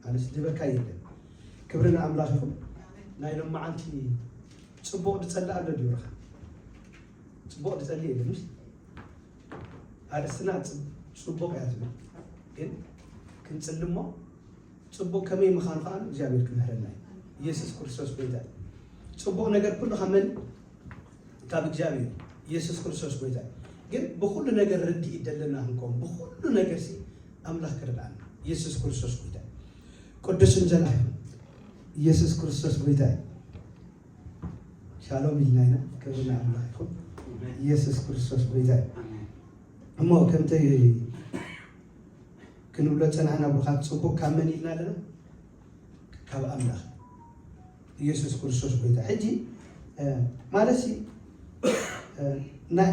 ኣነስ ድበካ የለን። ክብሪ ንኣምላኽ ይኹን። ናይ ሎማዓንቲ ጽቡቕ ዝጸልእ ኣሎ ድዩ? ረኻ ጽቡቕ ዝጸልእ የለን። ምስ ኣርእስትና ጽ- ጽቡቕ እያ ትብል፣ ግን ክንጽልሞ ጽቡቕ ከመይ ምዃኑ ከዓ እግዚኣብሔር ክምህረና እዩ። ኢየሱስ ክርስቶስ ጎይታ እዩ። ጽቡቕ ነገር ኩሉ ካብ መን? ካብ እግዚኣብሔር። ኢየሱስ ክርስቶስ ጎይታ እዩ። ግን ብኩሉ ነገር ርድኢት ደለና ክንከውን፣ ብኩሉ ነገር ሲ ኣምላኽ ክርድኣና። ኢየሱስ ክርስቶስ ጎይታ እዩ። ቅዱስን ዘላለም ኢየሱስ ክርስቶስ ጎይታ እዩ። ሻሎም ኢልና ኢና። ክብሪ ንኣምላኽ ይኹን። ኢየሱስ ክርስቶስ ጎይታ እዩ። እሞ ከምቲ ክንብሎ ጸናሕና ብሩኻት፣ ጽቡቕ ካብ መን ኢልና ኣለና? ካብ ኣምላኽ። ኢየሱስ ክርስቶስ ጎይታ። ሕጂ ማለት ሲ ናይ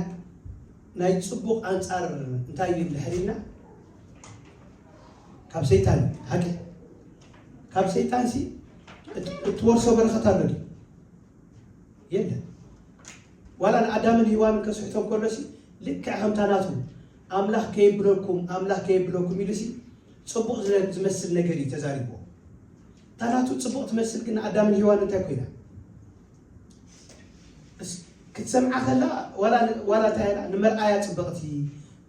ናይ ጽቡቕ ኣንጻር እንታይ እዩ እንድሕር ኢልና? ካብ ሰይጣን። ሓቂ ካብ ሰይጣን ሲ እት- እትወርሶ በረኸት ኣሎ ድዩ? የለን። ዋላ ንኣዳምን ሂዋንን ከስሕቶም ከሎ ሲ ልክዕ ከምታ ናቱ ኣምላኽ ከየብለኩም ኣምላኽ ከየብለኩም ኢሉ ሲ ጽቡቕ ዝነ- ዝመስል ነገር እዩ ተዛሪብዎ። እታ ናቱ ጽቡቕ ትመስል ግን ንኣዳምን ሂዋን እንታይ ኮይና? እስ- ክትሰምዓ ከላ ዋላ ን- ዋላ እንታይ ኢላ ንመርኣያ ጽብቕቲ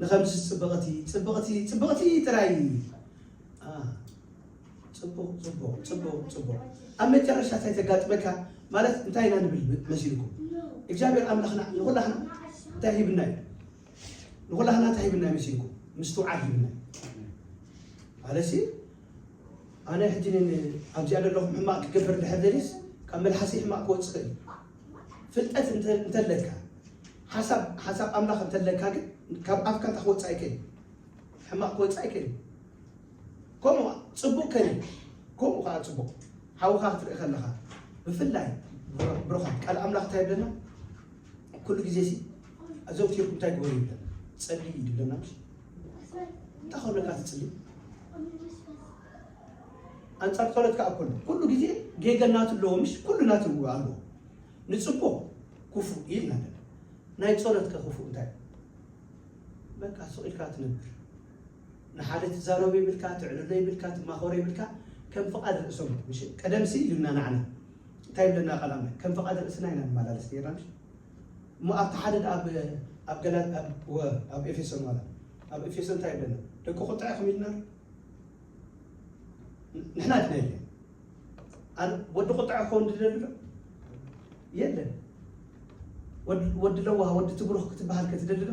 ንኸምዚ ጽብቕቲ ጽብቕቲ ጽብቕቲ ጥራይ። ጽቡቕ ጽቡቕ ጽቡቕ ጽቡቕ። ኣብ መጨረሻ እንታይ ተጋጥመካ? ማለት እንታይ ኢና ንብል መሲልኩም? እግዚኣብሔር ኣምላኽና ንኹላህና እንታይ ሂብና እዩ? ንኹላህና እንታይ ሂብና እዩ መሲልኩም? ምስትውዓል ሂብና እዩ። ማለትሲ ኣነ ሕጂ ኣብዚኣ ዘለኹም ሕማቕ ክገብር ድሕር ደልስ ካብ መልሓሰይ ሕማቕ ክወፅእ እዩ። ፍልጠት እንተለካ ሓሳብ ኣምላኽ እንተለካ ግን ካብ ኣፍካ እንታይ ክወፅእ ኣይክእል? ሕማቕ ክወፅእ ኣይክእል። ከምኡ ጽቡቕ ከኒ ከምኡ ከዓ ጽቡቕ ሓውኻ ክትርኢ ከለኻ ብፍላይ ብሮኻት ቃል ኣምላኽ እንታይ ይብለና? ኩሉ ግዜ ሲ ኣዘውቲርኩም እንታይ ግበሩ ይብለና? ጸልዩ ይብለና። ምሽ እንታይ ከለካ ትጽሊ? ኣንጻር ጸሎት ከዓ ኩሉ ኩሉ ግዜ ጌገ ናቱ ኣለዎ። ምሽ ኩሉ ናቱ ኣለዎ። ንጽቡቕ ክፉእ ኢልና ኣለና። ናይ ጸሎት ከ ክፉእ እንታይ? በቃ ስቕ ኢልካ ትነብር። ንሓደ ትዛረቦ ይብልካ፣ ትዕልሎ ይብልካ፣ ትማኸሮ ይብልካ፣ ከም ፍቓድ ርእሶም። ምሽ ቀደም ሲ ኢሉና ንዓና እንታይ ይብለና ቃል ኣምላኽ? ከም ፍቓድ ርእስና ኢና ንመላለስ ነይርና። ምሽ እሞ ኣብቲ ሓደ ደኣ ኣብ ኣብ ገላ ኣብ ወ- ኣብ ኤፌሶን ዋላ ኣብ ኤፌሶን እንታይ ይብለና? ደቂ ቁጥዐ ኢኹም ኢልና ንሕና ድና የለን። ኣነ ወዲ ቁጥዐ ክኸውን ድደሊ ዶ? የለን። ወዲ ለዋህ ወዲ ትብሩኽ ክትበሃል ከ ትደሊ ዶ?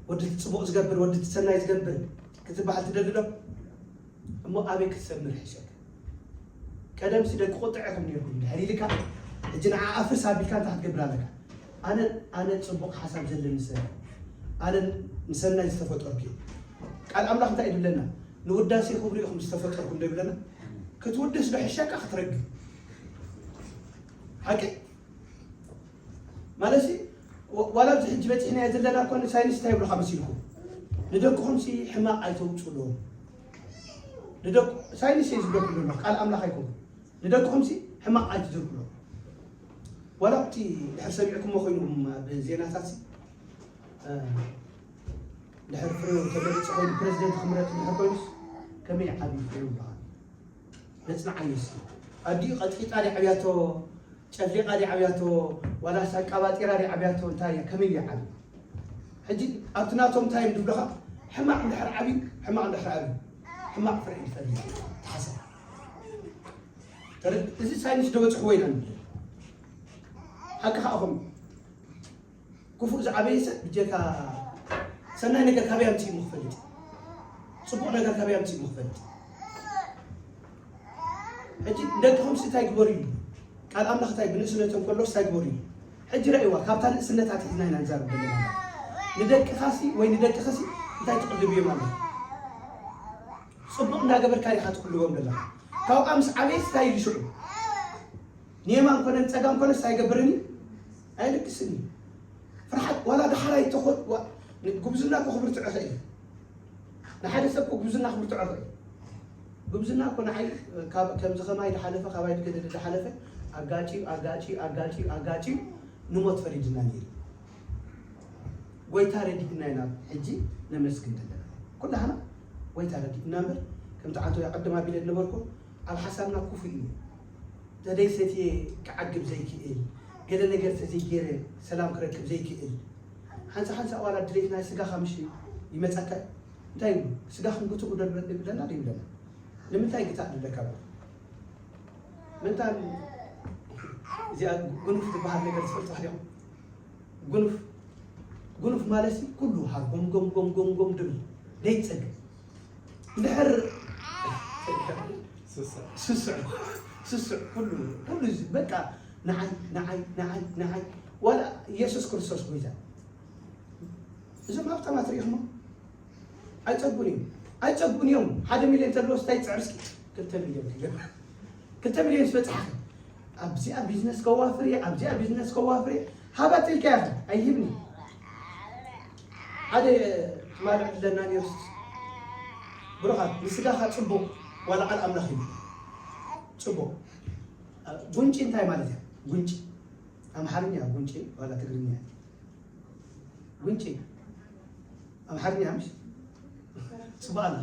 ወዲ ጽቡቕ ዝገብር ወዲ ሰናይ ዝገብር ክትበሃል ትደሊ ዶ? እሞ ኣበይ ክትሰምር ሕሸክ? ቀደም ሲ ደቂ ቁጥዐ ኢኹም ነርኩም ድሕር ኢልካ ሕጂ ንዓ ኣፍርስ ኣቢልካ እንታይ ክትገብር ኣለካ? ኣነ ኣነ ጽቡቕ ሓሳብ ዘለኒ ሰብ ኣነ ንሰናይ ዝተፈጠርኩ እየ። ቃል ኣምላኽ እንታይ እዩ ዝብለና? ንውዳሴ ክብሪ ኢኹም ዝተፈጠርኩም ዶ ይብለና? ክትውድስ ዶ ሕሸካ ክትረግም? ሓቂ ማለት ሲ ዋላ ኣብዚ ሕጂ በፂሕናዮ ዘለና ኮነ ሳይንስ እንታይ ይብሉካ መሲልኩም? ንደቅኹም ሲ ሕማቕ ኣይተውፅሎም። ንደቁ ሳይንስ እየ ዝብለኩም ዘሎ ቃል ኣምላኽ ኣይኮኑ። ንደቅኹም ሲ ሕማቕ ኣይትዘርግሎም። ዋላ ኣብቲ ድሕር ሰሚዕኩሞ ኮይኑም ኣብ ዜናታት ሲ ድሕር ፍሬው ተመሪፁ ኮይኑ ፕሬዚደንት ክምረፅ ድሕር ኮይኑስ ከመይ ዓብዩ ፍሬው ይበሃል? ነፅንዓዮ እስኪ። ኣዲኡ ቀጥቂጣ ድያ ዓብያቶ? ጨፍሊቃ ድያ ዓብያቶ? ዋላስ ኣቃባጢራ ድያ ዓብያቶ? እንታይ እያ? ከመይ እያ ዓብዩ? ሕጂ ኣብቲ ናቶም እንታይ እዮም ዝብሉኻ? ሕማቕ እንድሕር ዓብዩ፣ ሕማቕ እንድሕር ዓብዩ፣ ሕማቕ ፍረ እዩ ዝፈሪ ተሓሰብ። ተረ- እዚ ሳይንስ ዶ በፅሕዎ ኢና ንብል? ሓቂ ከዓ ኹም ክፉእ ዝዓበየ ሰብ ብጀካ ሰናይ ነገር ካበይ ኣምፅኡ ምክፈልጥ፣ ፅቡቕ ነገር ካበይ ኣምፅኡ ምክፈልጥ። ሕጂ ንደቅኹም ሲ እንታይ ግበሩ እዩ? ቃል ኣምላኽ እንታይ ብንእስነቶም ከሎ እንታይ ግበሩ እዩ? ሕጂ ረእይዋ ካብታ ንእስነታት ሒዝና ኢና ንዛረብ ዘለና። ንደቅኻ ሲ ወይ ንደቅኺ ሲ እንታይ ትቅልብ እዮም ኣለ? ፅቡቕ እንዳገበርካ ዲኻ ትቅልቦም ዘለኻ? ካብኣ ምስ ዓበየስ እንታይ ኢሉ ሽዑ? ንየማን ኮነ ንጸጋም ኮነ እንታይ ይገብርን እዩ? ኣይልግስን እዩ። ፍርሓት ዋላ ዳሕራይ ተኾ ጉብዝና እኮ ክብርትዖ ኽእል እዩ። ንሓደ ሰብ እኮ ጉብዝና ክብርትዖ ኽእል። ጉብዝና እኮ ንዓይ ከምዚ ከማይ ዝሓለፈ ካባይ ገደደ ዝሓለፈ ኣጋጭ ኣጋጭ ኣጋጭ ኣጋጭ ንሞት ፈሪድና ነይሩ። ጎይታ ረዲእና ኢና ሕጂ ነመስግን ዘለና። ኩላህና ጎይታ ረዲእና እምበር ከምቲ ዓንቶ ቅድም ኣቢለ ዝነበርኩ ኣብ ሓሳብና ክፉእ እዩ። ተደይ ሰትየ ክዓግብ ዘይክእል፣ ገለ ነገር ተዘይገይረ ሰላም ክረክብ ዘይክእል። ሓንሳ ሓንሳ ዋላ ድሌት ናይ ስጋኻ ምሽ ይመጸካ። እንታይ ይብሉ? ስጋ ክንግትኡ ደልበ-፣ ይብለና ዶ ይብለና? ንምንታይ ግታእ ድለካ? ምንታይ እዚኣ ጉኑፍ ዝበሃል ነገር ትፈልጡ ዲኹም? ጉኑፍ፣ ጉኑፍ ማለት ኩሉ ሃር ጎም ጎም ጎም ጎም ጎም ድብል ደይጸግብ። እንድሕር ስስዕ፣ ስስዕ፣ ኩሉ፣ ኩሉ እዚ በቃ ንዓይ፣ ንዓይ፣ ንዓይ፣ ንዓይ። ዋላ ኢየሱስ ክርስቶስ ጎይታ። እዞም ሃብታማት ርኢኹሞ? ኣይጸግቡን እዮም። ኣይጸግቡን እዮም። ሓደ ሚልዮን ተለዎስ እንታይ ይጽዕር እስኪ? ክልተ ሚልዮን ክልተ ሚልዮን ዝበጽሓ። ኣብዚኣ ቢዝነስ ከዋፍር እየ፣ ኣብዚኣ ቢዝነስ ከዋፍር እየ። ሃባ ተልካ ያኸ? ኣይሂብኒ። ሓደ ትማሊ ዕድለና ነይሩስ። ብሩኻት፣ ንስጋኻ ጽቡቕ፣ ዋላ ቃል ኣምላኽ እዩ። ጽቡቕ። ጉንጪ እንታይ ማለት እያ? ጉንጪ። ኣምሓርኛ ጉንጪ፣ ዋላ ትግርኛ? ጉንጪ። ኣምሓርኛ ምሽ? ጽቡቕ ኣላ።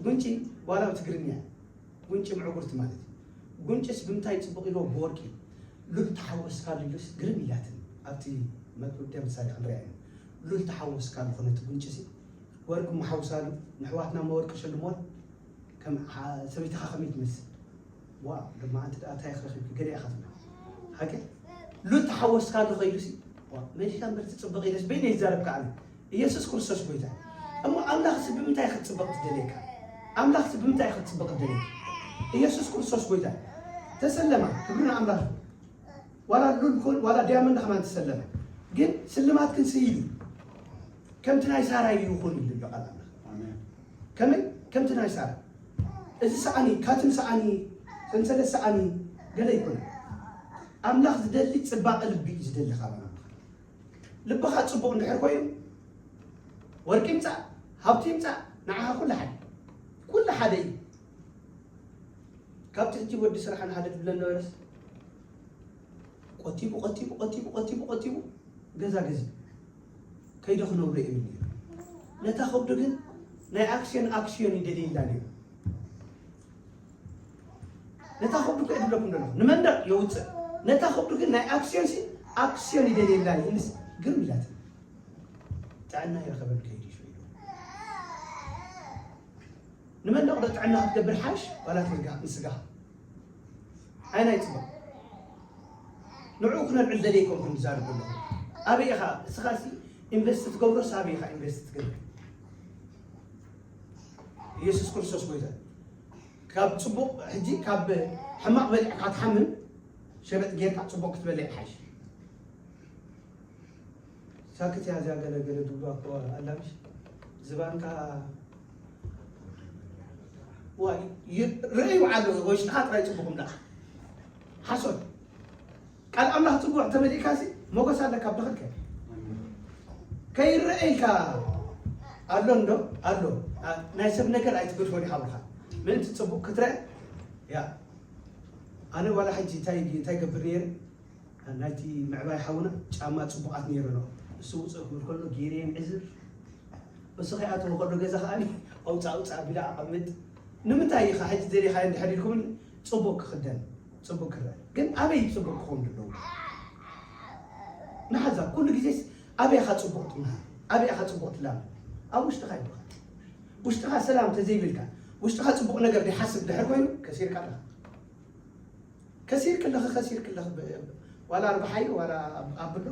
ጉንጪ፣ ዋላ ትግርኛ? ጉንጪ ምዕጉርቲ ማለት እዩ። ጉንጭስ ብምንታይ ጽቡቕ ኢልዎ? ብወርቂ። ሉል ተሓወስካሉ ኢሉስ ግርም ኢላትኒ። ኣብቲ መግቢ ምሳሌ ክንሪኣ ኢና። ሉል ተሓወስካሉ ኮነ እቲ ጉንጭሲ፣ ወርቂ ምሓውሳሉ፣ ንሕዋትና መወርቂ ሸልምወን፣ ከም ሓ-፣ ሰበይትኻ ከመይ ትመስል? ዋ፣ ድማ ኣንቲ ደኣ እንታይ ክረኽብኪ? ገለ ኢኻ ትብላ። ሓቂ? ሉል ተሓወስካሉ ከይዱሲ፣ ዋ፣ መሊካ እምበር ትጽብቕ ኢለስ በይነይ ይዛረብ ከኣ ኣነ። ኢየሱስ ክርስቶስ ጎይታ። እሞ ኣምላኽሲ ብምንታይ ክትጽብቕ ትደልየካ? ኣምላኽሲ ብምንታይ ክትጽብቕ ትደልየካ? ኢየሱስ ክርስቶስ ጎይታ። ተሰለማ፣ ክብሪ ንኣምላኽ። ዋላ ሉል ኩን፣ ዋላ ዲያመንድ ከማን ተሰለመ። ግን ስልማት ክንስይ እዩ። ከምቲ ናይ ሳራ ይኹን ይብል ኣሎ ቃል ኣምላኽ። ኣሜን። ከመይ? ከምቲ ናይ ሳራ። እዚ ሰኣኒ፣ ካትም ሰኣኒ፣ ሰንሰለት ሰኣኒ፣ ገለ ይኮነ። ኣምላኽ ዝደሊ ጽባቐ ልቢ እዩ ዝደሊ ካብ ኣምላኽ። ልብኻ ጽቡቕ እንድሕር ኮይኑ፣ ወርቂ ይምጻእ፣ ሃብቲ ይምጻእ፣ ንዓኻ ኩሉ ሓደ። ኩሉ ሓደ እዩ። ካብቲ ሕጂ ወዲ ስራሕን ሓደ ትብለን ነበረስ፣ ቆጢቡ፣ ቆጢቡ፣ ቆጢቡ፣ ቆጢቡ፣ ቆጢቡ፣ ገዛ ገዚኡ። ከይዱ ክነብሮ እዩ ነይሩ። ነታ ከብዱ ግን ናይ ኣክስዮን፣ ኣክስዮን ይደልየላ ነይሩ። ነታ ከብዱ ከ ይብለኩም ዘለኹ፣ ንመንደቕ የውፅእ። ነታ ከብዱ ግን ናይ ኣክስዮን ሲ፣ ኣክስዮን ይደልየላ እዩ። ኢልስ ግርም ኢላትኒ። ጥዕና ይረኸበን ከይዱ እዩ ኢሉ። ንመንደቕ ዶ ጥዕና ክትገብር ሓሽ፣ ዋላ ትርጋ-፣ ንስጋ? ኣይ ናይ ጽቡቕ። ንዕኡ ክነልዕል ደልየ ኣይኮንኩን ዝዛረብ ዘለኹ። ኣበይ ኢኻ? እስኻ ሲ ኢንቨስት ትገብሮስ ኣበይ ኢኻ ኢንቨስት ትገብር? ኢየሱስ ክርስቶስ ጎይታ። ካብ ጽቡቕ፣ ሕጂ ካብ ሕማቕ በሊዕካ ትሓምም፣ ሸበጥ ጌርካ ጽቡቕ ክትበልዕ ይሓይሽ። ሳክት እያ እዚኣ፣ ገለ ገለ ድብሏ እኮ ኣላ ምሽ? ዝባንካ፣ ዋይ፣ ይ-፣ ርእዩ ኣሎ፣ ውሽጥኻ ጥራይ ጽቡቕ እምዳ። ሓሶት። ቃል ኣምላኽ ጽቡቕ ተመሊእካሲ፣ ሞገስ ኣለካ፣ ብድኽልከ። ከይረኣይካ ኣሎ እንዶ? ኣሎ። ኣ-፣ ናይ ሰብ ነገር ኣይትገድፎን ኢኻ ብኻ። ምእንቲ ጽቡቕ ክትረአ፣ ያ። ኣነ ዋላ ሕጂ እንታይ፣ እንታይ ገብር ነይረ? ናይቲ ምዕባይ ሓውና ጫማ ጽቡቓት ነይሩ ነው። እሱ ውጽእ ክብል ከሎ ገይረ የምዕዝር። እሱ ከይኣተወ ከሎ ገዛ ከኣ ኣውጻእ፣ ኣውጻእ ኣቢለ ኣቐምጥ። ንምንታይ ኢኻ ሕጂ ደሊኻዮ እንድሕር ኢልኩምኒ፣ ጽቡቕ ክኽደን፣ ጽቡቕ ክረአ። ግን ኣበይ ጽቡቕ ክኸውን ኣለዎ? ንሓዛ ኩሉ ግዜስ ኣበይ ኢኻ ጽቡቕ ትምሃር? ኣበይ ኢኻ ጽቡቕ ትላመድ? ኣብ ውሽጥኻ ይብልካ። ውሽጥኻ ሰላም ተዘይብልካ፣ ውሽጥኻ ጽቡቕ ነገር ዘይሓስብ ድሕር ኮይኑ ከሲርካ ኣለኻ። ከሲርክ ኣለኻ፣ ከሲርክ ኣለኻ። ብ-፣ ዋላ ኣርባሓዮ፣ ዋላ ኣብ-፣ ኣብሎ፣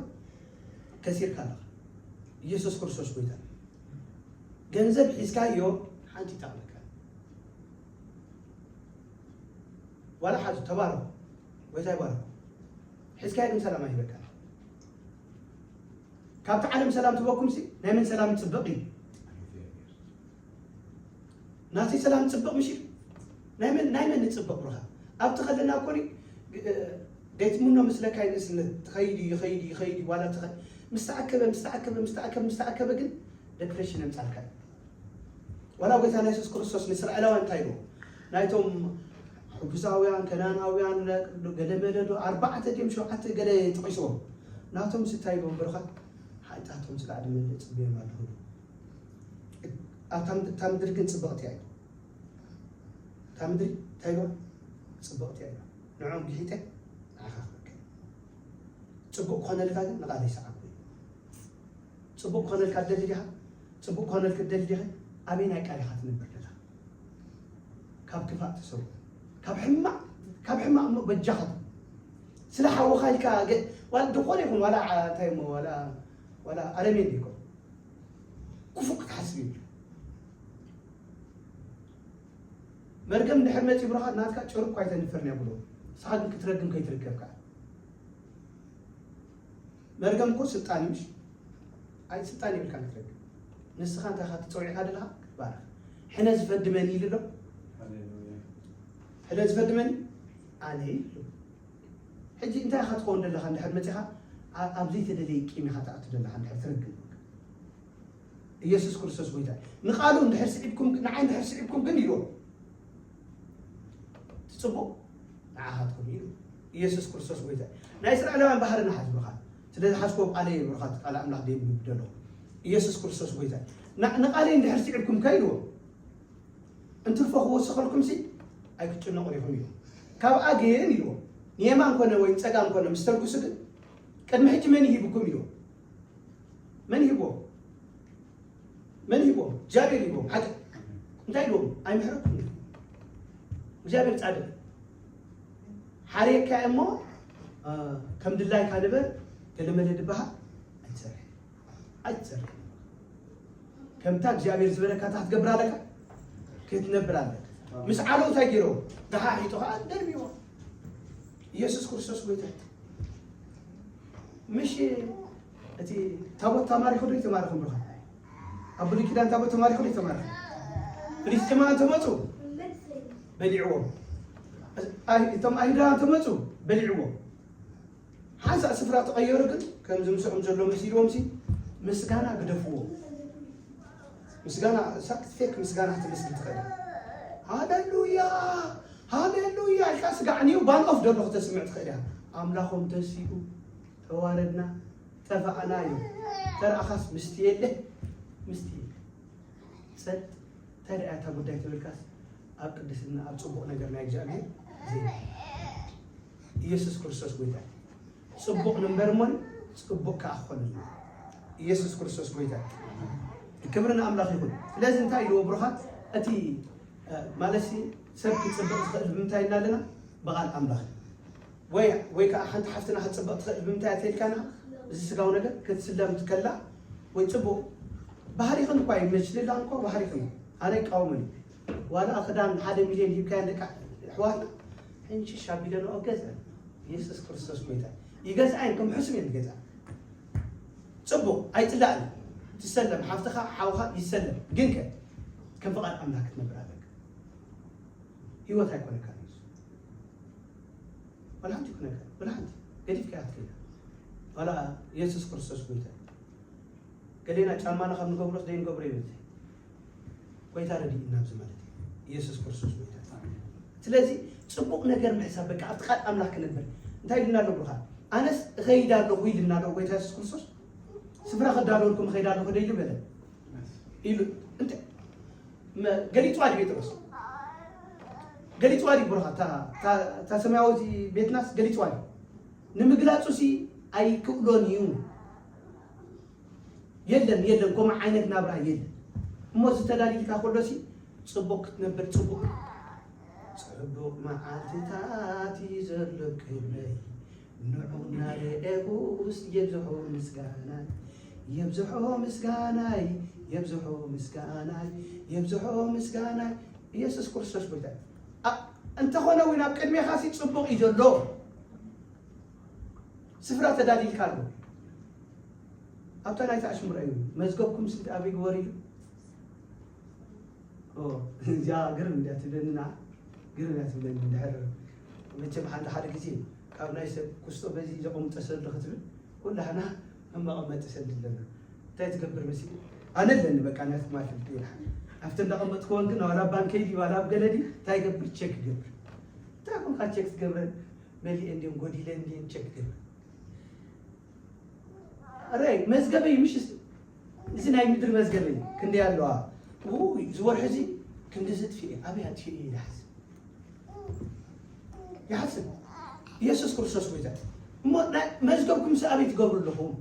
ከሲርካ ኣለኻ። ኢየሱስ ክርስቶስ ጎይታ። ገንዘብ ሒዝካዮ ሓንቲ ይጠቕመካ። ዋላ ሓዙ፣ ተባረኹ። ጎይታ ይባርኹ። ሒዝካዮ ግን ሰላም ኣይህበካ። ካብቲ ዓለም ሰላም ትበኩም ሲ፣ ናይ መን ሰላም ይጽብቕ እዩ? ናተይ ሰላም ይጽብቕ ምሽ? ናይ መን፣ ናይ መን ይጽብቕ ብሩኻ? ኣብቲ ከለና እኮ ኒ-፣ እ፣ ገይትምኖ ምስለካ ይንእስነት፣ ትኸይድ እዩ፣ ይኸይድ እዩ፣ ይኸይድ እዩ፣ ዋላ ትኸ-፣ ምስ ተኣከበ፣ ምስ ተኣከበ፣ ምስ ተኣከበ፣ ምስ ተኣከበ ግን ደፕሬሽን የምጻልካ እዩ። ዋላ ጎይታና የሱስ ክርስቶስ ንእስራኤላውያን እንታይ ኢልዎ? ናይቶም ሕቡሳውያን፣ ከናናውያን፣ ገለ መለ ዶ ኣርባዕተ ድዮም ሸውዓተ ገለ ጠቒስዎም። ናቶም እንታይ ኢልዎም ብሩኻት? ሓጢኣቶም ስለ ኣድመልእ ጽበዮም ኣለኹ። እታ ምድ-፣ እታ ምድሪ ግን ጽብቕቲ እያ። ምድሪ እንታይ ኢልዋ? ጽብቕቲ እያ ኢልዋ። ንዕኦም ግሒጠ ንዓኻ ክረክብ። ጽቡቕ ክኾነልካ ግን ንቓለይ ሰዓቦ እዩ። ጽቡቕ ክኾነልካ ትደሊ ዲኻ? ጽቡቕ ክኾነልክ ትደሊ ዲኻ? ኣበይ ናይ ቃል ኢኻ ትነብር ዘለኻ? ካብ ክፋእ ተሰው። ካብ ሕማቕ፣ ካብ ሕማቕ እሞ በጃኻ። ስለ ሓወኻ ኢልካ ገ-፣ ዋላ ዝኾነ ይኹን፣ ዋላ ዓ-፣ እንታይ እሞ፣ ዋላ፣ ዋላ ኣረሜን ይኹን። ክፉእ ክትሓስብ እዩ። መርገም እንድሕር መጺኡ ብረኻ ናትካ ጭርኮ ኣይተንፍርን እያ ብሎ። ንስኻ ግን ክትረግም ከይትርከብ ከኣ። መርገም እኮ ስልጣን እዩ፣ ምሽ? ኣይ ስልጣን የብልካን ክትረግም። ንስኻ እንታይ ኢኻ ትጸውዒኻ ዘለኻ? ክትባረኽ። ሕነ ዝፈዲ መን እዩ ኢሉ ኣሎ? ሃሌሉያ። ሕነ ዝፈዲ መን? ኣነ እዩ ኢሉ። ሕጂ እንታይ ኢኻ ትኸውን ዘለኻ? እንድሕር መጺኻ ኣ-፣ ኣብ ዘይተደለየ ቂም ኢኻ ትኣቱ ዘለኻ እንድሕር ትረግም። ኢየሱስ ክርስቶስ ጎይታ እዩ። ንቓሉ እንድሕር ስዒብኩም፣ ንዓይ እንድሕር ስዒብኩም ግን ኢልዎ። ትጽቡቕ ንዓኻትኩም ኢሉ። ኢየሱስ ክርስቶስ ጎይታ እዩ። ናይ እስራኤላውያን ባህሪ ንሓዝ ብርኻት። ስለ ዝሓዝክዎ ቃለይ ብርኻት፣ ቃል ኣምላኽ ደየንብብ ዘለኹ። ኢየሱስ ክርስቶስ ጎይታ እዩ። ና-፣ ንቓለይ እንድሕር ስዒብኩም ከ ኢልዎ። እንትርፎ ክወስኸልኩምሲ ኣይክትጭነቑን ኢኹም ኢልዎ። ካብኣ ግን ኢልዎ። ንየማን ኮነ ወይ ጸጋም ኮነ ምስ ተልግሱ ግን ቅድሚ ሕጂ መን ይሂብኩም ኢልዎ። መን ይሂብዎ? መን ይሂብዎ? እግዚኣብሔር ይሂብዎም። ሓቂ። እንታይ ኢልዎም? ኣይምሕረኩም። እግዚኣብሔር ጻድቕ። ሓርየካ እሞ፣ እ፣ ከም ድላይካ ንበር፣ ገለመለ ድበሃል ኣይትሰርሕ። ኣይትሰርሕ። ከምታ እግዚኣብሔር ዝበለካ እታ ክትገብር ኣለካ፣ ክትነብር ኣለካ። ምስ ዓለው እንታይ ገይርዎ? ገሓሒጡ ኸዓ ደርብይዎ። ኢየሱስ ክርስቶስ ጎይታ እዩ። ምሽ እቲ ታቦት ተማሪኹ ዶ ይተማረኹም ብኻ? ኣብ ብሉይ ኪዳን ታቦት ተማሪኹ ዶ ይተማረኹ? ፍልስጤማውያን ተመጹ፣ በሊዕዎም። ኣይ-፣ እቶም ኣይሁዳውያን ተመጹ፣ በሊዕዎም። ሓንሳእ ስፍራ ተቐየሩ ግን፣ ከምዚ ምስኦም ዘሎ መሲልዎም ሲ፣ ምስጋና ግደፍዎ። ምስጋና፣ ሳክት ፌክ ምስጋና ክትምስግን ትኽእል። ሃሌሉያ፣ ሃሌሉያ ኢልካ ስጋዕ ኒው ባን ኦፍ ዘሎ ክተስምዕ ትኽእል እያ። ኣምላኾም ተሲኡ፣ ተዋረድና፣ ጠፋእና እዩ። ተረኣኻስ ምስቲ የለ፣ ምስቲ የለ። ጸጥ፣ እንታይ ደኣ እታ ጉዳይ ተበልካስ፣ ኣብ ቅድስና፣ ኣብ ጽቡቕ ነገር ናይ እግዚኣብሔር ዜና። ኢየሱስ ክርስቶስ ጎይታ እዩ። ጽቡቕ ንንበር እሞን ጽቡቕ ከኣ ክኾነልና። ኢየሱስ ክርስቶስ ጎይታ እዩ። ክብሪ ንኣምላኽ ይኹን። ስለዚ እንታይ ኢልዎ ብሩኻት? እቲ፣ እ፣ ማለትሲ ሰብ ክጽብቕ ዝኽእል ብምንታይ ኢልና ኣለና? ብቓል ኣምላኽ። ወይ፣ ወይ ከኣ ሓንቲ ሓፍትና ክትጽብቕ ትኽእል ብምንታይ እያ ተይልካና? እዚ ስጋዊ ነገር ክትስለም ከላ ወይ ጽቡቕ ባህሪኽን እኳ እዩ፣ መችልላን እኮ ባህሪኽን እዩ። ኣነ ይቃወምን እዩ። ዋላ ክዳን ሓደ ሚልዮን ሂብካየን ደቂ ኣሕዋትና፣ ሕንሽሽ ኣቢለንኦ ገዝአን። ኢየሱስ ክርስቶስ ጎይታ እዩ። ይገዝኣየን፣ ከም ሕሱም እየን ዝገዝኣን። ጽቡቕ፣ ኣይጽላእን። ትሰለም፣ ሓፍትኻ፣ ሓውኻ ይሰለም። ግን ከ፣ ከም ፍቓድ ኣምላኽ ክትነብር ኣለካ። ህይወት ኣይኮነካን እዩ። ዋላ ሓንቲ ይኩነካ፣ ዋላ ሓንቲ ገዲፍካያ ክትከይድ። ዋላ ኢየሱስ ክርስቶስ ጎይታ እዩ። ገሌና ጫማና ካብ ንገብሮስ ዘይንገብሮ ይበዝሕ። ጎይታ ረድእና ኣብዚ ማለት እዩ። ኢየሱስ ክርስቶስ ጎይታ እዩ። ስለዚ ጽቡቕ ነገር ምሕሳብ፣ በቃ ኣብቲ ቃል ኣምላኽ ክነብር። እንታይ ኢልና ኣሎ ብሩኻ? ኣነስ እኸይድ ኣለኹ ኢልና ኣሎ ጎይታ ኢየሱስ ክርስቶስ። ስፍራ ከዳለወልኩም እኸይድ ኣለኹ ዶ ኢሉ በለ? ኢሉ እንተ-፣ መ-፣ ገሊጽዋ ድዩ ጴጥሮስ? ገሊጽዋ ድዩ ብሩኻ? እታ፣ እታ፣ እታ ሰማያዊት ቤትናስ ገሊጽዋ ድዩ? ንምግላጹሲ ኣይክእሎን እዩ። የለን፣ የለን፣ ከምኡ ዓይነት ናብራ የለን። እሞ እዚ ተዳሊልካ ከሎሲ ጽቡቕ ክትነብር፣ ጽቡቕ፣ ጽቡቕ መዓልትታት እዩ ዘሎ ቅድመይ፣ ንዑ እናረኣኹስ የብዝሖ ምስጋናይ፣ የብዝሖ ምስጋናይ፣ የብዝሖ ምስጋናይ፣ የብዝሖ ምስጋናይ። ኢየሱስ ክርስቶስ ጎይታ። ኣ-፣ እንተኾነ እውን ኣብ ቅድሜኻሲ ጽቡቕ እዩ ዘሎ። ስፍራ ተዳሊልካ ኣሎ። ኣብታ ናይታ ኣሽሙር እዩ። መዝገብኩም ስንት ኣበይ ግበሩ ኢሉ? ኦ፣ እዚኣ ግርም እንድያ ትብለኒ ንዓ። ግርም እያ ትብለኒ። እንድሕር መቸም ሓንቲ ሓደ ግዜ ካብ ናይ ሰብ ኩስቶ በዚ ዘቐምጦ ሰልዲ ክትብል፣ ኩላህና ኣብ መቐመጢ ሰልዲ ኣለና። እንታይ ትገብር መሲሉ? ኣነ ኣለኒ በቃ ናትኩም ኣይፈልጥ ኢላ። ኣብቲ እንዳቐመጥክወን ግን ዋላ ኣብ ባንከይ ድዩ ዋላ ኣብ ገለ ድዩ እንታይ ይገብር? ቸክ ይገብር። እንታይ ኮንካ ቸክ ትገብረን? መሊኤ እንድየን ጎዲለ እንድየን ቸክ ይገብር። ኣረይ መዝገበይ ምሽ እዚ ናይ ምድሪ መዝገበይ ክንደይ ኣለዋ? ውይ፣ እዚ ወርሒ እዚ ክንዲ እዚ ኣጥፊኤ፣ ኣበይ ኣጥፊኤ ኢለ ሓስብ። ይሓስብ። ኢየሱስ ክርስቶስ ጎይታ። እሞ ናይ መዝገብኩም ምስ ኣበይ ትገብሩ ኣለኹም?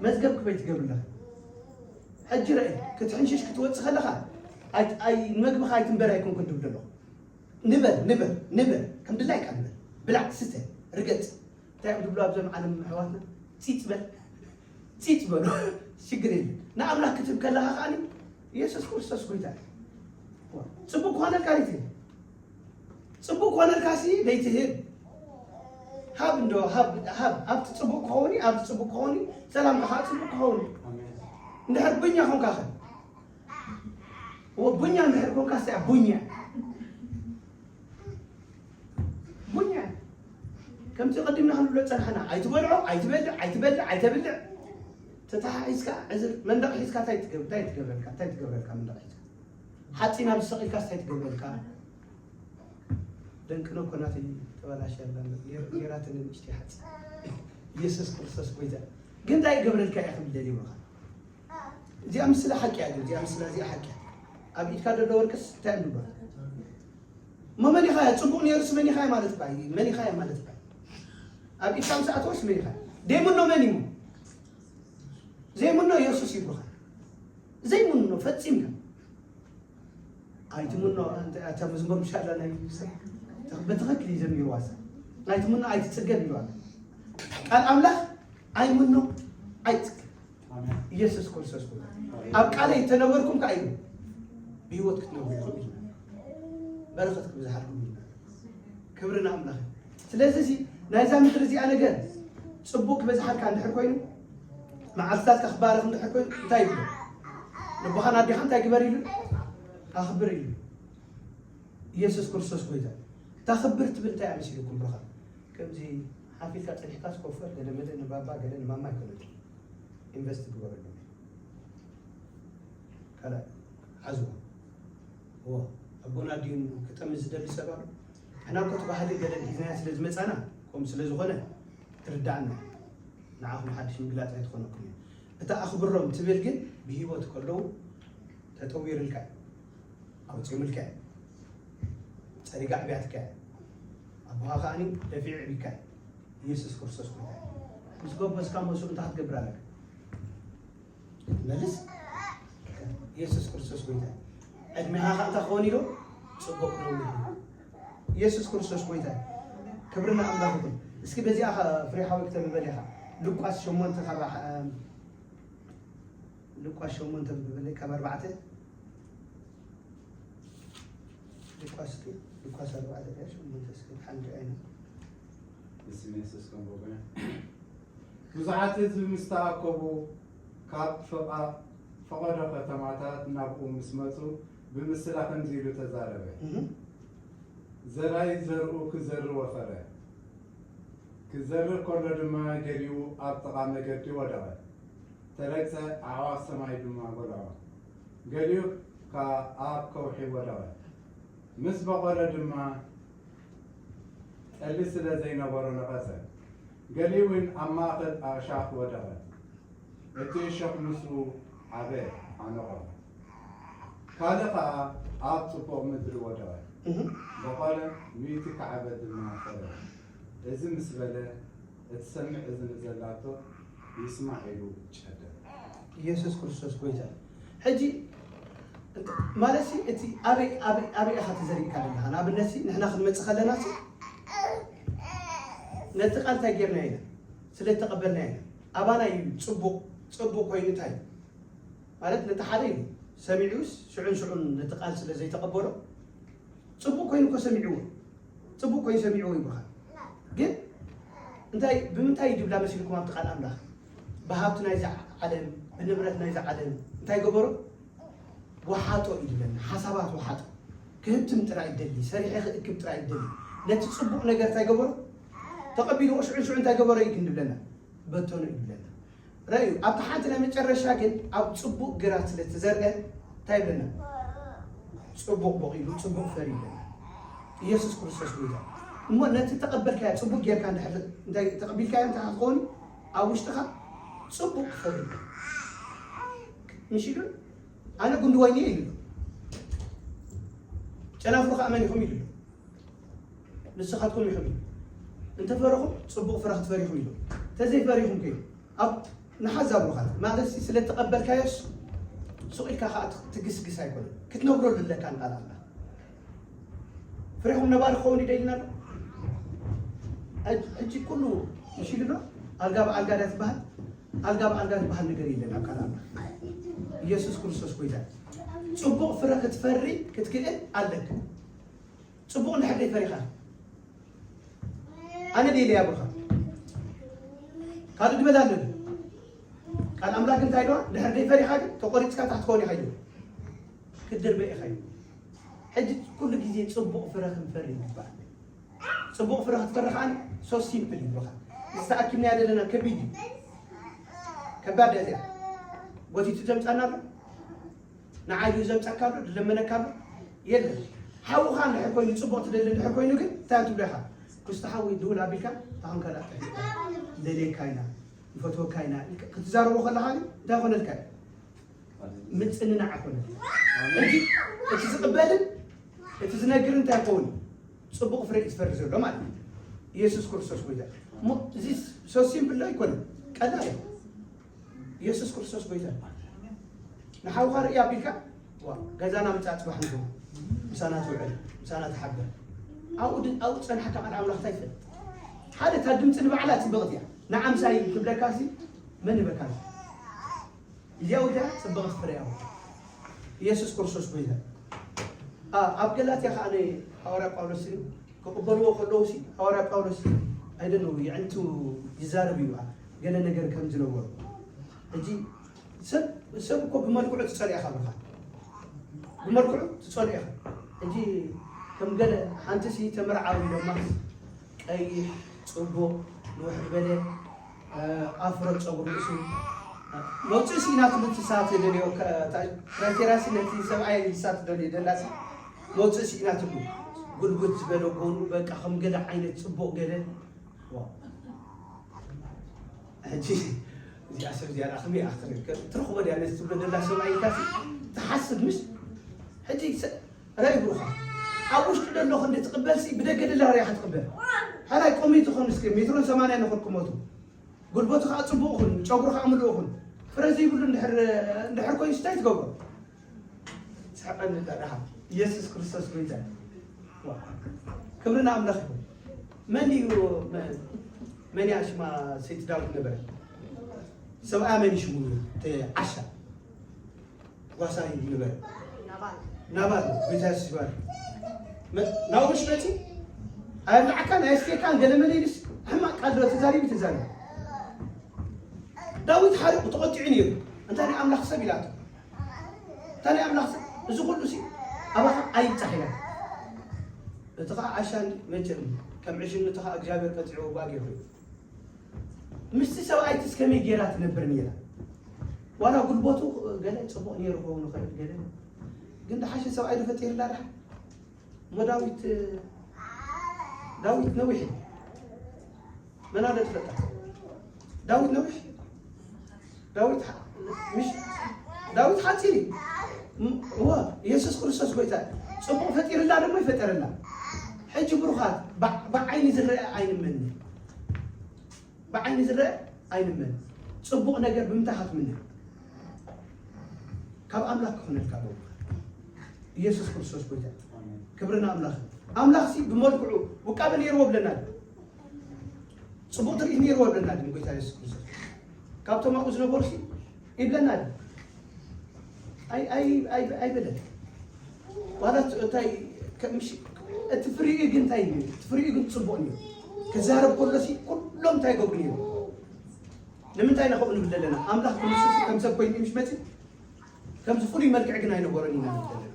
መዝገብኩም ኣበይ ትገብሩ ኣለኹም? ሕጂ ረእ ክትሕንሽሽ ክትወጽእ ከለኻ ኣይ ኣይ መግብኻ ኣይትንበር ኣይኮንኩን ትብል ኣለኹ። ንበር ንበር ንበር ከም ድላይካ ንበር። ብላዕ ስተ ርገጽ። እንታይ እዮም ዝብሉ ኣብዞም ዓለም ኣሕዋትና? ጺጽ በል ጺጽ በሉ። ሽግር የለ። ንኣምላኽ ክትብ ከለኻ ከኣኒ ኢየሱስ ክርስቶስ ጎይታ እዩ። ጽቡቅ ኮነልካ ደይትህብ ጽቡቅ ኮነልካ ሲ ደይትህብ። ሃብ እንዶ ሃብ ሃብ ኣብቲ ጽቡቅ ክኸውን ኣብቲ ጽቡቅ ክኸውን ሰላም ከኻ ጽቡቅ ክኸውን። እንድሕር ብኛ ኾንካ ኸ ወ ቡኛ እንድሕር ኮንካ ሲ ቡኛ ቡኛ ከምቲ ቀዲምና ክንብሎ ጸናሕና ኣይትበልዖ ኣይትበልዕ ኣይትበልዕ ኣይተብልዕ። ተተሓሒዝካ ዕዝር መንደቕ ሒዝካ እንታይ ትገብር እንታይ ትገብረልካ እንታይ ትገብረልካ መንደቕ ሒዝካ ሓፂን ኣብ ዝሰቒልካ እንታይ ትገብረልካ? ደንቅኖ እኮ ናተይ ተበላሽያ ኣላ ጌራትኒ ንእሽተይ ሓፂን። ኢየሱስ ክርስቶስ ጎይታ ግን እንታይ ይገብረልካ እየ ክብል ደልየ ብኻ። እዚኣ ምስላ ሓቂ እያ ግን እዚኣ ምስላ እዚኣ ሓቂ እያ። ኣብ ኢድካ ዘሎ ወርቅስ እንታይ እንብሎ? እሞ መኒኻያ ጽቡቕ ነይሩስ መኒኻያ ማለት እኳ እዩ መኒኻያ ማለት እኳ እዩ። ኣብ ኢድካ ምስ ኣተወስ መኒኻያ ዘይምኖ መን እዩ? ዘይምኖ ኢየሱስ ይብሉኻ። ዘይምኖ ፈጺምካ ኣይትምኖ። ኣንተ ኣታ መዝሙር ምሻላ ናይ ሰብ በትኽክል እዩ ዘሚርዋ ሰብ ኣይትምኖ ኣይትጽገብ ይብሉኻ። ቃል ኣምላኽ ኣይምኖ ኣይጽገብ። ኢየሱስ ክርስቶስ ጎይታ ኣብ ቃለይ እተነበርኩም ከኣ ኢሉ ብህይወት ክትነብሩ ኢኹም ኢልና በረኸት ክብዝሓልኩም ኢልና። ክብሪ ንኣምላኽ። ስለዚ እዚ ናይዛ ምድሪ እዚኣ ነገር ጽቡቅ ክበዝሓልካ እንድሕር ኮይኑ መዓልትታትካ ክባረኽ እንድሕር ኮይኑ እንታይ ይብሎ? ልቦኻን ኣዴኻ እንታይ ግበር ኢሉ ኣኽብር ኢሉ። ኢየሱስ ክርስቶስ ጎይታ። እታ ክብር ትብል እንታይ ኣመሲልኩም ብሩኻ? ከምዚ ሓፊልካ ጸኒሕካ ስኮፈር ገለ መለ ንባባ ገለ ንማማ ኣይኮነትን። ኢንቨስት ግበረሉ። ካልኣይ ሓዝዋ። እዎ ኣቦና ድዩ ክጠምዝ ዝደሊ ሰብ ኣሎ? ንሕና እኮ እቲ ባህሊ ገለ ሒዝናያ ስለ ዝመጻና ከምኡ ስለ ዝኾነ ትርዳእና። ንዓኹም ሓድሽ ምግላጽ ኣይትኾነኩም እዩ። እታ ኣኽብሮም ትብል ግን ብህይወት ከለዉ ተጠዊርልካ እዩ። ኣውጺምልካ እዩ። ጸሪጋ ዕብያትካ እዩ። ኣቦኻ ከኣኒ ደፊዑ ዕቢካ እዩ። ኢየሱስ ክርስቶስ ጎይታ እዩ። ምስ ጎበዝካ መስኡ እንታይ ክትገብር ኣለካ? መልስ ኢየሱስ ክርስቶስ ጎይታ እዩ። ዕድሜኻ ከኣ እንታይ ክኸውን ኢሉ ጽቡቕ ክነውሕ እዩ። ኢየሱስ ክርስቶስ ጎይታ እዩ። ክብሪ ንኣምላኽ ይኹን። እስኪ በዚኣ ፍሬ ሓወይ ክተንብበል ኢኻ። ሉቃስ ሸሞንተ ካብ ሉቃስ ሸሞንተ ንብበለይ ካብ ኣርባዕተ ሉቃስ ሉቃስ ኣርባዕተ ሸሞንተ እስኪ ሓንቲ ዓይነ ብስም የሱስ ከንብቦ ኢና። ብዙሓት ህዝቢ ምስ ተኣከቡ ካብ ፈቐዶ ከተማታት ናብኡ ምስ መጹ ብምስላ ከምዚ ኢሉ ተዛረበ። ዘራይ ዘርኡ ክዘሪ ወፈረ። ክዘርእ ከሎ ድማ ገሊኡ ኣብ ጥቓ መገዲ ወደቐ፣ ተረግጸ፣ ኣዕዋፍ ሰማይ ድማ በልዖ። ገሊኡ ከኣ ኣብ ከውሒ ወደቐ፣ ምስ በቖለ ድማ ጠሊ ስለ ዘይነበሮ ነቐጸ። ገሊኡ እውን ኣብ ማእከል ኣእሻኽ ወደቐ፣ እቲ እሾኽ ምስኡ ዓበ፣ ዓነቖ። ካልእ ኸኣ ኣብ ጽቡቕ ምድሪ ወደቐ፣ በቖለ፣ ሚእቲ ክዓበ ድማ ፈረ። እዚ ምስ በለ፣ እትሰምዕ እዝኒ ዘላቶ ይስማዕ ኢሉ ጨደረ። ኢየሱስ ክርስቶስ ጎይታ እዩ። ሕጂ ማለት ሲ እቲ ኣበይ ኣበይ ኣበይ ኢኻ ተዘሪእካ ዘለኻ? ንኣብነት ሲ ንሕና ክንመጽእ ከለና ሲ ነቲ ቃል እንታይ ጌርና ኢና? ስለ እተቐበልና ኢና። ኣባና እዩ ጽቡቕ ጽቡቕ ኮይኑ እንታይ እዩ? ማለት ነቲ ሓደ እዩ ሰሚዑስ ሽዑን ሽዑን ነቲ ቃል ስለ ዘይተቐበሎ ጽቡቕ ኮይኑ እኮ ሰሚዕዎ ጽቡቕ ኮይኑ ሰሚዕዎ ይብኻ ግን እንታይ ብምንታይ ይድብላ መሲልኩም ኣብቲ ቃል ኣምላኽ ብሃብቲ ናይዚ ዓለም ብንብረት ናይዚ ዓለም እንታይ ገበሮ ወሓጦ እዩ ድብለና ሓሳባት ወሓጦ ክህብትም ጥራይ ይደሊ ሰሪሐ ክእክብ ጥራይ ይደሊ ነቲ ጽቡቕ ነገር እንታይ ገበሮ ተቐቢልዎ ሽዑ ሽዑ እንታይ ገበሮ እዩ ክንድብለና በተኑ እዩ ድብለና ረዩ ኣብቲ ሓንቲ ናይ መጨረሻ ግን ኣብ ጽቡቕ ግራት ስለ ተዘርአ እንታይ ይብለና? ጽቡቕ በቒሉ ጽቡቕ ፈሪ ይብለና። ኢየሱስ ክርስቶስ ጎይታ። እሞ ነቲ ተቐበልካዮ ጽቡቕ ጌርካ እንድሕር እንታይ ተቐቢልካዮ እንታይ ክትኸውን ኣብ ውሽጥኻ ጽቡቕ ፈሪ ምሽ ኢሉ ኣነ ጉንዲ ወይኒ እየ ኢሉ ጨናፍሩ ከኣ መን ኢኹም ኢሉ ኣሎ። ንስኻትኩም ኢኹም ኢሉ። እንተፈረኹም ጽቡቕ ፍረ ክትፈሪኹም ኢሉ። ተዘይፈሪኹም ከ ኣብ ንሓዛ ብሩኻት ማለት ሲ ስለ ተቐበልካዮስ ሱቕ ኢልካ ከኣ ትግስግስ ኣይኮነን። ክትነብሮ ዝለካ ንቃል ኣምላኽ። ፍሬኹም ነባሪ ክኸውን ይደልና ኣሎ። ሕጂ ኩሉ ይሽሉ ዶ? ኣልጋ ብኣልጋ ዳ ትበሃል? ኣልጋ ብኣልጋ ዝበሃል ነገር የለን ኣብ ቃል ኣምላኽ። ኢየሱስ ክርስቶስ ጎይታ። ጽቡቕ ፍረ ክትፈሪ ክትክእል ኣለካ። ጽቡቕ እንድሕር ደይፈሪኻ ኣነ ደይለያ ብኻ ካልእ ድበል ኣለኒ። ቃል ኣምላክ እንታይ ደዋ ድሕር ደይፈሪኻ ግን ተቆሪፅካ ታሕቲ ከውን ኢኻ እዩ ክትድርበ ኢኻ እዩ። ሕጂ ኩሉ ግዜ ጽቡቕ ፍረ ክንፈሪ ይግባእ። ጽቡቕ ፍረ ክትፈሪ ከዓን ሶ ሲምፕል ይብሉኻ። ዝተኣኪብናያ ዘለና ከቢድ እዩ። ከባድ እያ እዚኣ። ጎቲቱ ዘምጻና ኣሎ። ንዓዩ ዘምጻካ ኣሎ ድለመነካ ኣሎ የለን። ሓውኻ እንድሕር ኮይኑ ጽቡቕ ትደሊ እንድሕር ኮይኑ ግን እንታይ ትብሎ ኢኻ? ክስቲ ሓወይ ድውል ኣቢልካ ታኹን ካልኣ ትሕልካ ደልየካ ኢና ንፈትወካ ኢና ክትዛረቦ ከለኻ ግን እንታይ ኮነልካ? ምጽንናዕ ኮነ። እቲ እቲ ዝቕበልን እቲ ዝነግር እንታይ ይኸውን? ጽቡቕ ፍረ እዩ ዝፈሪ ዘሎ ማለት እዩ። ኢየሱስ ክርስቶስ ጎይታ። እሞ እዚ ሶ ሲምፕል ዶ ኣይኮነን? ቀላል እዩ። ኢየሱስ ክርስቶስ ጎይታ። ንሓውኻ ርእይ ኣቢልካ ዋ ገዛና ምጻእ ጽባሕ ንግሆ ምሳና ትውዕል ምሳና ትሓብር ኣብኡ ድ- ኣብኡ ጸንሓካ ቃል ኣምላኽ እንታይ ይፈልጥ? ሓደ እታ ድምፂ ንባዕላ ጽብቕቲ እያ። ንዓምሳይ ክብለካ ሲ መን ይበካ? እዚኣ ውዲያ ጽብቕቲ ፍረ እያ። ኢየሱስ ክርስቶስ ጎይታ። ኣብ ገላትያ ከዓ ናይ ሃዋርያ ጳውሎስ ክቕበልዎ ከለዉ ሲ ሃዋርያ ጳውሎስ ኣይደነው የዕንቱ ይዛረብ እዩ ገለ ነገር ከም ዝነበሩ። ሕጂ ሰብ ሰብ እኮ ብመልክዑ ትጸልኦ ኢኻ ብኻ ብመልክዑ ትጸልኦ ኢኻ። ሕጂ ከም ገለ ሓንቲ ሲ ተመርዓዊ ኢሎማ ቀይሕ ጽቡቕ ንውሕ ዝበለ ኣፍሮ ጸጉሪ ርእሱ መውፅእ ስኢናትሉ ትሳት ደልዮ ክራይቴሪያ ሲ ነቲ ሰብኣይ ንሳ ትደልዮ ደላ ሲ መውፅእ ስኢናትሉ ጉልጉት ዝበለ ጎኑ በቃ ከም ገለ ዓይነት ፅቡቕ ገለ ሕጂ እዚኣ ሰብ እዚኣ ዳ ከመይ ኢኻ ትረክቦ ድያ ነዚ ትብሎ ደላ ሰብኣይ ኢልካ ትሓስብ ምሽ ሕጂ ራይ ብሩኻ ኣብ ውሽጢ ደሎ ክንዲ ትቕበል ሲ ብደገ ደላ ራይ ክትቕበል ሓራይ ቆሚቱ ኾን እስከ ሜትሮን ሰማንያ ነኽርኩሞቱ ጉልበቱ ከዓ ፅቡቕ ኹን ጨጉሩ ከዓ ምሉእ ኹን ፍረ ዘይብሉ እንድሕር እንድሕር ኮይኑ እንታይ ትገብሮ? ስሕቀኒ ዳድሓ ኢየሱስ ክርስቶስ ጎይታ እዩ። ክብሪ ንኣምላኽ ይኹን። መን እዩ መን እያ ሽማ ሰይቲ ዳዊት ነበረ? ሰብኣያ መን እዩ ሽሙ? እቲ ዓሻ ጓሳ እዩ ነበረ። ናባል ጎይታ የሱስ ይባል ናብኡ ምሽ መፂ ኣየብላዕካን ኣየስተየካን ገለመለ ኢልስ ሕማቅ ቃል ዶ ተዛሪቡ ተዛሪቡ ዳዊት ሓሪቑ ተቖጢዑ ነይሩ። እንታይ ናይ ኣምላኽ ሰብ ኢላቶ። እንታይ ናይ ኣምላኽ ሰብ እዚ ኩሉ ሲ ኣባኻ ኣይብጻሕ ኢላ። እቲ ኸዓ ዓሻ መቸም ከም ዕሽነቱ ኸዓ እግዚኣብሔር ቀጺዑ ጓ ገይሩ እዩ። ምስቲ ሰብኣይትስ ከመይ ገይራ ትነብር ነይራ? ዋላ ጉልበቱ ገለ ጽቡቕ ነይሩ ክኸውን ይኽእል ገለ ግን ደሓሸ ሰብኣይ ዶ ፈጢርላ ደሓ እሞ ዳዊት ዳዊት ነዊሕ እዩ። መን ኣለ ትፈልጣ? ዳዊት ነዊሕ ዳዊት ሓ- ምሽ ዳዊት ሓፂር እዩ። ም- እወ ኢየሱስ ክርስቶስ ጎይታ እዩ። ፅቡቕ ፈጢርላ ድማ ይፈጠረላ። ሕጂ ብሩኻት ብ- ብዓይኒ ዝረአ ኣይንመኒ ብዓይኒ ዝረአ ኣይንመን። ጽቡቕ ነገር ብምንታይ ክትምነ? ካብ ኣምላኽ ክኾነልካ ኣለዎ። ኢየሱስ ክርስቶስ ጎይታ። ክብሪ ንኣምላኽ። ኣምላኽ ሲ ብመልክዑ ውቃበ ነይርዎ ብለና ድዩ? ጽቡቕ ትርኢት ነይርዎ ብለና ድዩ? ጎይታ ኢየሱስ ክርስቶስ ካብቶም ኣብኡ ዝነበሩ ሲ ይብለና ድዩ? ኣይ ኣይ ኣይ ኣይበለን። ዋላ እቲ- እንታይ ከምሽ እቲ ፍሪኡ ግን እንታይ እዩ? እቲ ፍሪኡ ግን ጽቡቕ እዩ። ክዛረብ ከሎ ሲ ኩሎም እንታይ ይገብሩ እዮም? ንምንታይ ኢና ከምኡ ንብል ዘለና? ኣምላኽ ክንሱ ከም ሰብ ኮይኑ ምሽ መጺ ከምዚ ፍሉይ መልክዕ ግን ኣይነበሮን ኢና ንብል ዘለና።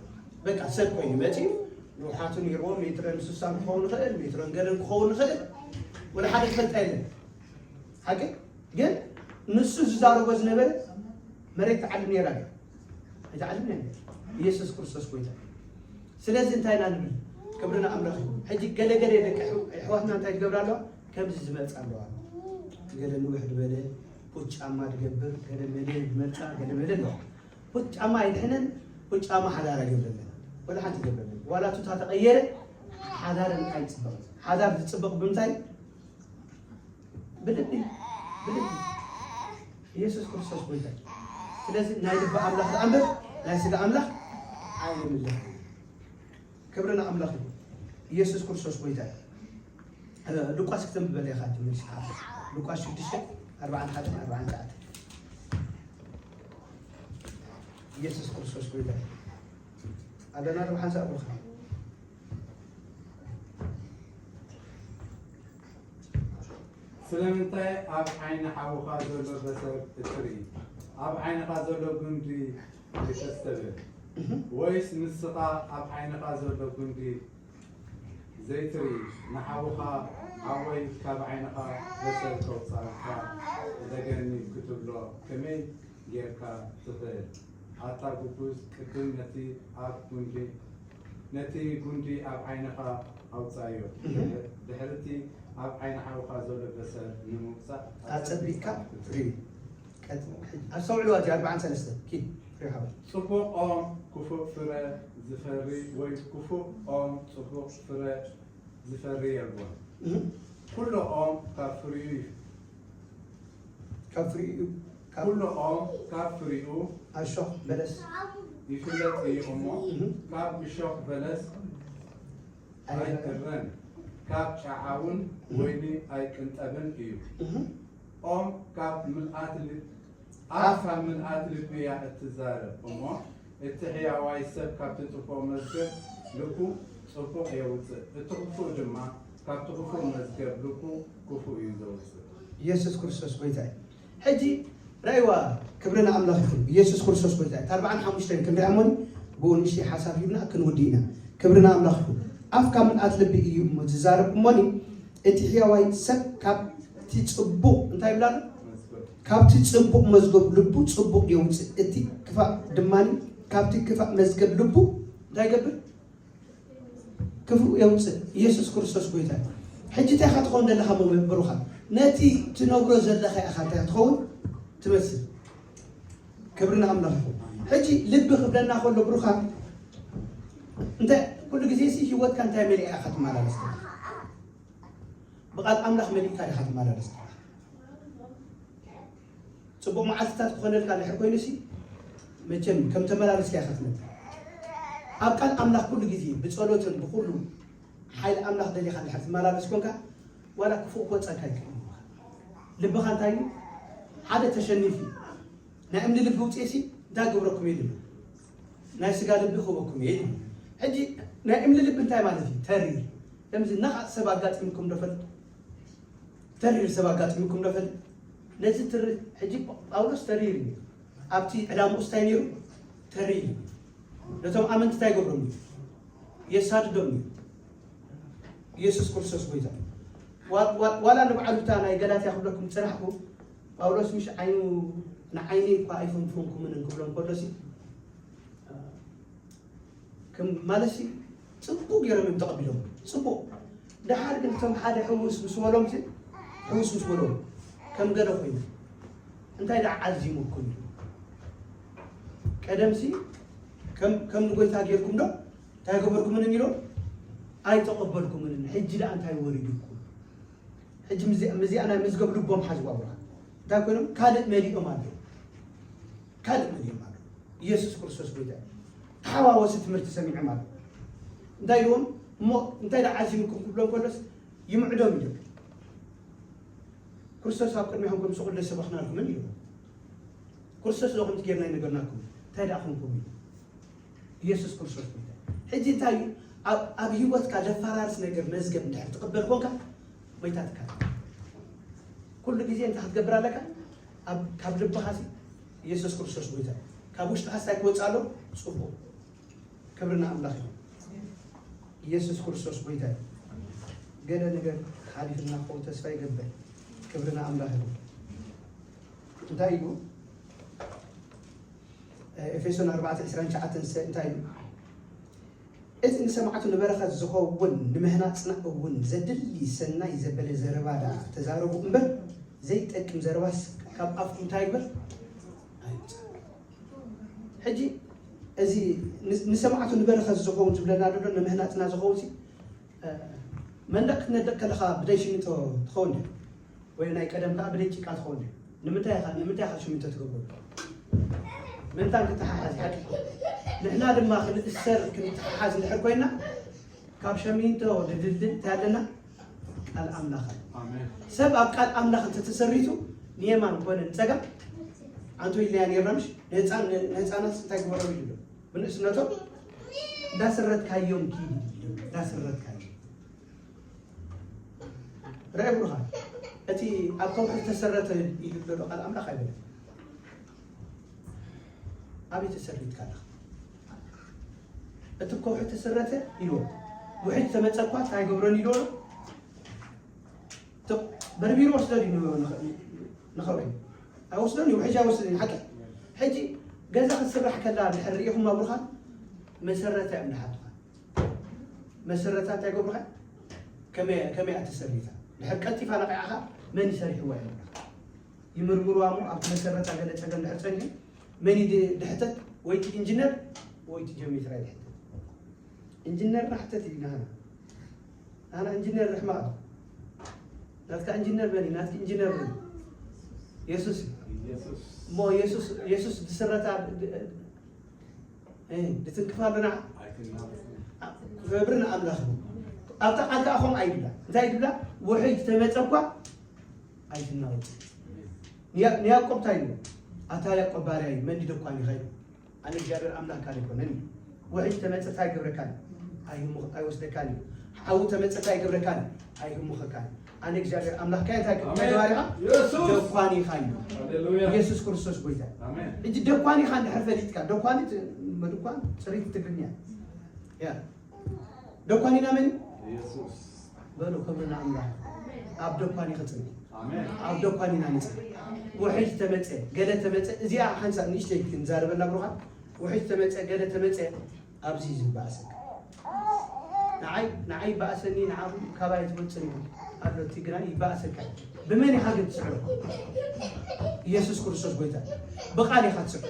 በቃ ሰብ ኮይኑ መጺ ንውሓቱ ነይርዎ ሜትረን ስሳን ክኸውን ይኽእል ሜትረን ገለን ክኸውን ይኽእል ወላ ሓደ ዝፈልጣ የለን። ሓቂ ግን ንሱ ዝዛረቦ ዝነበረ መሬት ትዓልም ነይራ ድያ? ኣይትዓልም ነይራ። ኢየሱስ ክርስቶስ ጎይታ። ስለዚ እንታይ ኢና ንብል? ክብሪ ንኣምላኽ እዩ። ሕጂ ገለገለ ደቂ ኣሕዋትና እንታይ ዝገብራ ኣለዋ? ከምዚ ዝመጻ ኣለዋ። ገለ ንውሕ ዝበለ ቡት ጫማ ዝገብር፣ ገለ መለ ዝመጻ፣ ገለ መለ ኣለዋ። ቡት ጫማ ኣይድሕነን፣ ቡት ጫማ ሓዳር ኣይገብረለን። ወላ ሓንቲ ገብረ ዋላ ቱታ ተቐየረ ሓዳር ኣይፅበቕ። ሓዳር ዝፅበቕ ብምንታይ? ብልቢ። ብልቢ። ኢየሱስ ክርስቶስ ጎይታ እዩ። ስለዚ ናይ ልቢ ኣምላኽ ደኣ እምበር ናይ ስጋ ኣምላኽ ኣይምለኽ። ክብሪ ንኣምላኽ እዩ። ኢየሱስ ክርስቶስ ጎይታ እዩ። ሉቃስ ክተንብበለይ ኢኻ ትምልስ። ሉቃስ ሽዱሽተ ኣርባዓን ሓደን ኣርባዓን ትሽዓተን። ኢየሱስ ክርስቶስ ጎይታ እዩ። ኣለና ዶ ሓንሳእ ብሩኻ? ስለምንታይ ኣብ ዓይኒ ሓውኻ ዘሎ በሰር እትርኢ? ኣብ ዓይንኻ ዘሎ ጉንዲ ኣይተስተብህል። ወይስ ንስኻ ኣብ ዓይንኻ ዘሎ ጉንዲ ዘይትርኢ? ንሓውኻ ሓወይ ካብ ዓይንኻ በሰር ከውፅኣልካ እደገኒ ክትብሎ ከመይ ጌርካ ትኽእል? ኣታ ግቡዝ፣ ቅድም ነቲ ኣብ ጉንዲ ነቲ ጉንዲ ኣብ ዓይንኻ ኣውጻዮ። ድሕርቲ ኣብ ዓይኒ ሓውኻ ዘሎ በሰር ንምውጻእ ኣጸቢቕካ ርኢ። ኣስተውዕልዋ እቲ ኣርባዓን ሰለስተን ኪድ ፍሬ ሓወይ። ጽቡቕ ኦም ክፉእ ፍረ ዝፈሪ ወይ ክፉእ ኦም ጽቡቕ ፍረ ዝፈሪ የልቦን። ኩሉ ኦም ካብ ፍሪኡ እዩ። ካብ ፍሪኡ ካብ ኩሉ ኦም ካብ ፍሪኡ ኣሾኽ በለስ ይፍለጥ እዩ እሞ፣ ካብ እሾኽ በለስ ኣይእረን፣ ካብ ጨዓ እውን ወይኒ ኣይቅንጠብን እዩ። ኦም ካብ ምልኣት ልብ ኣፍ ካብ ምልኣት ልቢ እያ እትዛረብ እሞ፣ እቲ ሕያዋይ ሰብ ካብቲ ጽቡቕ መዝገብ ልቡ ጽቡቕ የውጽእ፣ እቲ ክፉእ ድማ ካብቲ ክፉእ መዝገብ ልቡ ክፉእ እዩ ዘውጽእ። ኢየሱስ ክርስቶስ ጎይታ እዩ። ሕጂ ራእይዋ ክብሪ ንኣምላኽ ይኹን። ኢየሱስ ክርስቶስ ጎይታ እዩ። ኣርባዓን ሓሙሽተን ክንሪኣ እሞኒ ብኡ ንእሽተይ ሓሳብ ሂብና ክንውዲ ኢና። ክብሪ ንኣምላኽ ይኹን። ኣፍ ካብ ምልኣት ልቢ እዩ እሞ ዝዛረብ እሞኒ እቲ ሕያዋይ ሰብ ካብቲ ጽቡቕ እንታይ ይብላ ኣሎ? ካብቲ ጽቡቕ መዝገብ ልቡ ጽቡቕ የውጽእ፣ እቲ ክፋእ ድማ ካብቲ ክፋእ መዝገብ ልቡ እንታይ ይገብር? ክፉእ የውጽእ። ኢየሱስ ክርስቶስ ጎይታ እዩ። ሕጂ እንታይ ኢኻ ትኸውን ዘለኻ? ብሩኻ ነቲ ትነብሮ ዘለኻ ኢኻ እንታይ ትኸውን ትመስል። ክብሪ ንኣምላኽ ይኹን። ሕጂ ልቢ ክብለና ከሎ ብሩኻ እንታይ ኩሉ ግዜ ሲ ህይወትካ እንታይ መሊኣ ኢኻ ትመላለስ? ብቓል ኣምላኽ መሊእካ ኢኻ ትመላለስ። ጽቡቕ መዓልትታት ክኾነልካ ድሕር ኮይኑ ሲ መቸም ከም ተመላለስካ ኢኻ ትነብር። ኣብ ቃል ኣምላኽ ኩሉ ግዜ ብጸሎትን ብኩሉ ሓይሊ ኣምላኽ ደሊኻ ድሕር ትመላለስ ኮንካ ዋላ ክፉእ ክወጸካ ይክእል እዩ። ልብኻ እንታይ እዩ? ሓደ ተሸኒፉ እዩ። ናይ እምኒ ልቢ ውፅኤ ሲ እንታይ ግብረኩም እየ ድብል? ናይ ስጋ ልቢ ክህበኩም እየ ድብል። ሕጂ ናይ እምኒ ልቢ እንታይ ማለት እዩ? ተሪር ከምዚ ነቓ ሰብ ኣጋጢምኩም ዶ ፈልጥ? ተሪር ሰብ ኣጋጢምኩም ዶ ፈልጥ? ነዚ ትር ሕጂ ጳውሎስ ተሪር እዩ። ኣብቲ ዕላምኡ እንታይ ነይሩ? ተሪር እዩ። ነቶም ኣመንቲ እንታይ ይገብሮም እዩ? የሳድዶም እዩ። ኢየሱስ ክርስቶስ ጎይታ ዋላ ንባዕሉ እታ ናይ ገላትያ ክብለኩም ዝጸናሕኩ ጳውሎስ ምሽ ዓይኑ ንዓይነይ እኳ ኣይፈንፈንኩምን እንክብሎም ከሎሲ ከም ማለትሲ ጽቡቅ ገይሮም እዮም ተቐቢሎም ጽቡቅ። ደሓር ግን እቶም ሓደ ሕውስ ምስ በሎም ሕውስ ምስ በሎም ከም ገለ ኮይኑ እንታይ ደኣ ዓዚሙኩም እዩ? ቀደምሲ ከም ንጎይታ ጌርኩም ዶ እንታይ ገበርኩምንን ኢሎም ኣይተቐበልኩምንን። ሕጂ ደኣ እንታይ ወሪዱኩም? ሕጂ ምዚኣ ናይ መዝገብ ልቦም ሓዝዋ ብራ እንታይ ኮይኖም ካልእ መሊኦም ኣለዉ። ካልእ መሊኦም ኣለዉ። ኢየሱስ ክርስቶስ ጎይታ እዩ። ተሓዋወሲ ትምህርቲ ሰሚዖም ኣለዉ። እንታይ ኢልዎም እሞ እንታይ ደኣ ዓዚምኩም ክብሎም ከሎስ ይምዕዶም እዩ። ክርስቶስ ኣብ ቅድሚኹም ከም ስቑል ደሰበኽናልኩምን ኢልዎም። ክርስቶስ ዶ ከምቲ ጌርና ይነገርናኩም እንታይ ደኣ ኮንኩም ኢሉ ኢየሱስ ክርስቶስ ጎይታ። ሕጂ እንታይ እዩ ኣብ ህይወትካ ዘፈራርስ ነገር መዝገብ እንድሕር ትቕበል ኮንካ መይታትካ ኩሉ ግዜ እንታይ ክትገብር ኣለካ? ካብ ልብኻ ሲ ኢየሱስ ክርስቶስ ጎይታ ካብ ውሽጥኻ ስታይ ክወፅእ ኣሎ? ፅቡቕ ክብሪ ንኣምላኽ እዩ። ኢየሱስ ክርስቶስ ጎይታ እዩ። ገለ ነገር ሓሊፍና ክኸውን ተስፋ ይገብር። ክብሪ ንኣምላኽ እዩ። እንታይ እዩ ኤፌሶን ኣርባዕተ ዕስራን ትሽዓተን እንታይ እዩ? እቲ ንሰማዕቱ ንበረኸት ዝኸውን ንምህናጽና እውን ዘድሊ ሰናይ ዘበለ ዘረባ ደኣ ተዛረቡ እምበር ዘይጠቅም ዘረባስ ካብ ኣፍኩም እንታይ ይግበር ኣይውፃእ። ሕጂ እዚ ንሰማዕቱ ንበረኸት ዝኸውን ዝብለና ዘሎ ንምህናፅና ዝኸውን ሲ መንደቕ ክትነድቕ ከለኻ ብደይ ሽሚንቶ ትኸውን ድያ? ወይ ናይ ቀደም ከዓ ብደይ ጭቃ ትኸውን ድያ? ንምንታይ ኢኻ ንምንታይ ኢኻ ሽሚንቶ ትገብሩ? ምንታን ክትሓሓዝ ሓቂ ንሕና ድማ ክንእሰር ክንተሓሓዝ እንድሕር ኮይና ካብ ሸሚንቶ ድድልድል እንታይ ኣለና? ቃል ኣምላኽ። ሰብ ኣብ ቃል ኣምላኽ እንተተሰሪቱ ንየማን ኮነ ንፀጋም ኣንቶ ኢለያ ነርና ምሽ ንህፃናት እንታይ ግበሮ ኢሉ ብንእስነቶም እንዳሰረትካዮም ኪድ እንዳሰረትካዮም ረአ ብሩኻ እቲ ኣብ ከውሒ ዝተሰረተ ኢሉ ዘሎ ቃል ኣምላኽ ኣይበለ ኣበይ ተሰሪትካ ኣለኻ እቲ ከውሒ ተሰረተ ኢልዎ ውሕጅ ተመፀ እኳ እንታይ ገብረን ኢልዎ በርቢሩ ወስዶ ድዩ ንኸውሒ ኣይወስዶን እዩ ውሕጅ ኣይወስድን ሓቂ ሕጂ ገዛ ክትስራሕ ከላ ድሕር ርኢኹም ኣብሩኻ መሰረታ እዮም ድሓቱኻ መሰረታ እንታይ ገብሩኻ ከመይ እያ ተሰሪታ ድሕር ቀልጢፋ ነቂዕኻ መን ይሰሪሕዋ እዮም ይምርምርዋ እሞ ኣብቲ መሰረታ ገለ ፀገም ድሕር ፀኒሑ መን ድሕተት ወይቲ ኢንጂነር ወይቲ ጀሚትራ ይድሕተት ኢንጂነር ናሕተት እዩ ናህና ኣና ኢንጂነር ሕማቕ ናትካ ኢንጂነር በኒ ናትካ ኢንጂነር በኒ የሱስ እሞ የሱስ የሱስ ዝስረታ ድትንክፋ ኣለና ክብሪ ንኣምላኽ ኣብታ ቃል ከዓ ከምኡ ኣይድብላ እንታይ ድብላ ውሕጅ ተመፀ እኳ ኣይትናወጥ ንያዕቆብ እንታይ ኢሉ ኣታ ያዕቆብ ባርያ እዩ መን ድደኳን ይኸይዱ ኣነ እግዚኣብሔር ኣምላኽካ ኣይኮነን እዩ። ውሕጅ ተመጸ እንታይ ይገብረካን? ኣይወስደካን እዩ። ሓዊ ተመጸ እንታይ ይገብረካን? ኣይህሙኸካን እዩ። ኣነ እግዚኣብሔር ኣምላኽካ እንታይ ባሪኻ? ደኳኒኻ እዩ። ኢየሱስ ክርስቶስ ጎይታ እዩ። እጂ ደኳኒኻ እንድሕር ፈሊጥካ፣ ደኳኒት መድኳን ጽሪት ትግርኛ እያ። ደኳኒና መን? በሉ ክብሪ ንኣምላኽ። ኣብ ደኳኒ ክጽንሕ፣ ኣብ ደኳኒና ንጽንሕ። ውሕጅ ተመጸ፣ ገለ ተመጸ፣ እዚኣ ሓንሳእ ንእሽተይ ክንዛረበላ ብሩኻት። ውሕጅ ተመጸ፣ ገለ ተመጸ፣ ኣብዚ እዩ ዝበኣሰካ። ንዓይ ንዓይ ይበኣሰኒ፣ ንዓኹም ካባይ ትወጽን ኣሎ፣ እቲ ግና ይበኣሰካ። ብመን ኢኻ ግን ትስዕሮ? ኢየሱስ ክርስቶስ ጎይታ። ብቓል ኢኻ ትስዕሮ።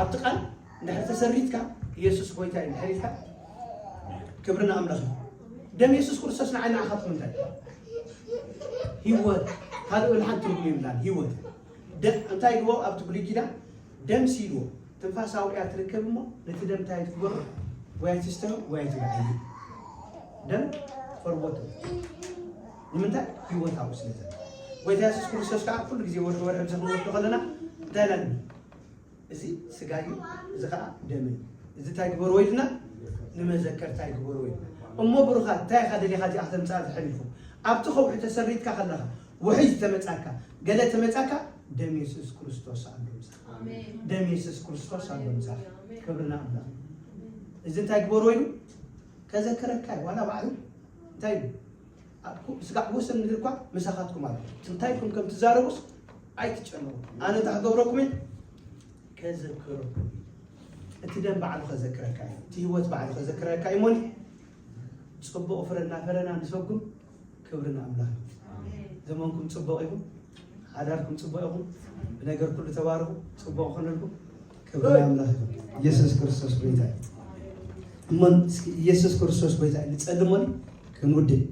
ኣብቲ ቃል እንድሕር ተሰሪትካ ኢየሱስ ጎይታ እዩ እንድሕር ኢልካ ክብሪ ንኣምላኽ እዩ። ደም ኢየሱስ ክርስቶስ ንዓይ ንዓኻትኩም እንታይ ህይወት ካልእ ብልሓን ትርጉም ይብላን ህይወት እንታይ ግቦ ኣብቲ ብሉይ ኪዳን ደም ሲልዎ ትንፋስ ኣውሪያ ትርከብ እሞ ነቲ ደም እንታይ ትግበሮ ወይ ኣይትስተዮ ወይ ኣይትብዓዮ ደም ፈርቦቶ ንምንታይ ህይወት ኣብኡ ስለዘ ጎይታ የሱስ ክርስቶስ ከዓ ኩሉ ግዜ ወርሒ ወርሒ ብዚ ክንወስዶ ከለና እንታይ ኢና እዚ ስጋ እዩ፣ እዚ ከዓ ደመይ። እዚ እንታይ ግበርዎ ኢልና ንመዘከርታ ይግበርዎ ኢልና። እሞ ብሩኻት እንታይ ኢኻ ደሊኻ እዚኣ ክተምፅኣ ዝሐሊፉ ኣብቲ ከውሒ ተሰሪትካ ከለኻ ውሕጅ ተመፃካ ገለ ተመፃካ ደም የሱስ ክርስቶስ ኣሎ ምሳኻ። ደም የሱስ ክርስቶስ ኣሎ ምሳኻ። ክብሪ ንኣምላኽ። እዚ እንታይ ግበርዎ ኢሉ ከዘክረካ እዩ ዋላ ባዕሉ እንታይ ኢሉ ስጋዕ ወሰን ምድሪ እኳ ምሳኻትኩም ኣሎ እንታይ ኢልኩም ከም ትዛረቡስ ኣይትጨነቁ ኣነ እንታይ ክገብረኩም እየ ከዘክረኩም እቲ ደም ባዕሉ ከዘክረካ እዩ እቲ ህይወት ባዕሉ ከዘክረካ እዩ ሞኒ ፅቡቅ ፍረ እናፈረና ንሰጉም ክብሪ ንኣምላኽ ዘመንኩም ፅቡቅ ይኹን ሓዳርኩም ፅቡቅ ይኹን ብነገር ኩሉ ተባርኹ ፅቡቅ ክኾነልኩም ክብሪ ንኣምላኽ ይኹን ኢየሱስ ክርስቶስ ጎይታ እዩ እሞ ኢየሱስ ክርስቶስ ጎይታ እዩ ንፀልሞኒ ክንውድእ